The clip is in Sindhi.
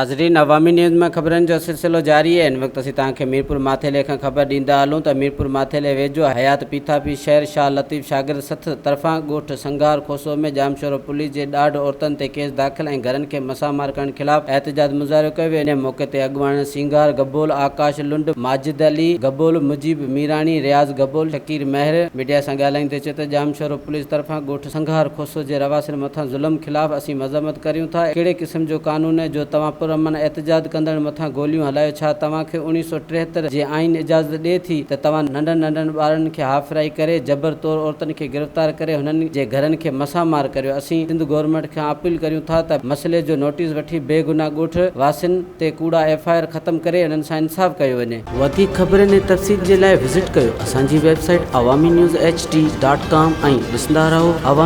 ناظرين عوامي نيوز مان خبرن جو سلسلو جاري آهي هن وقت اسين توهان کي ميرپور ماٿيلي کان خبر ڏيندا هلون ته ميرپور ماٿيلي ويجهو حيات پيٿاپي شهر شاهه لطيف شاگرد سٿ طرفان ڳوٺ سنگهار کوسو ۾ ڄامشورو پوليس جي ڏاڍ عورتن تي ڪيس داخل ۽ گهرن کي مسامار ڪرڻ خلاف احتجاج مظاهرو ڪيو ويو ان موقعي تي اڳواڻن سينگار گبول، آڪاش لنڊ، ماجد علي گبول، مجيب ميراڻي، رياض گبول، شڪير مهر ميڊيا سان ڳالهائيندي چيو ته ڄامشورو پوليس طرفان ڳوٺ سنگهار کوسو جي رهواسين مٿان ظلم خلاف اسين مذمت ڪريون ٿا، ڪهڙي قسم جو قانون جو توهان پرامن احتجاج ڪندڙن مٿان گوليون هلايو، ڇا توهان کي اوڻيهه سو 73 جي آئين اجازت ڏئي ٿي ته توهان ننڍن ننڍن ٻارڙن کي هاف فرائي ڪري جبر طور عورتن کي گرفتار ڪري هنن جي گهرن کي مسامار ڪريو، اسين سنڌ گورنمينٽ کان اپيل ڪريون ٿا ته مسئلي جو نوٽيس وٺي بيگناهه ڳوٺ واسين تي ڪوڙا ايف I R ختم ڪري انهن سان انصاف ڪيو وڃي. وڌيڪ خبرن ۽ تفصيل جي لاء وزٽ ڪيو اسان جي website Awami news H D dot com ۽ ڏسندا رهو عوامي.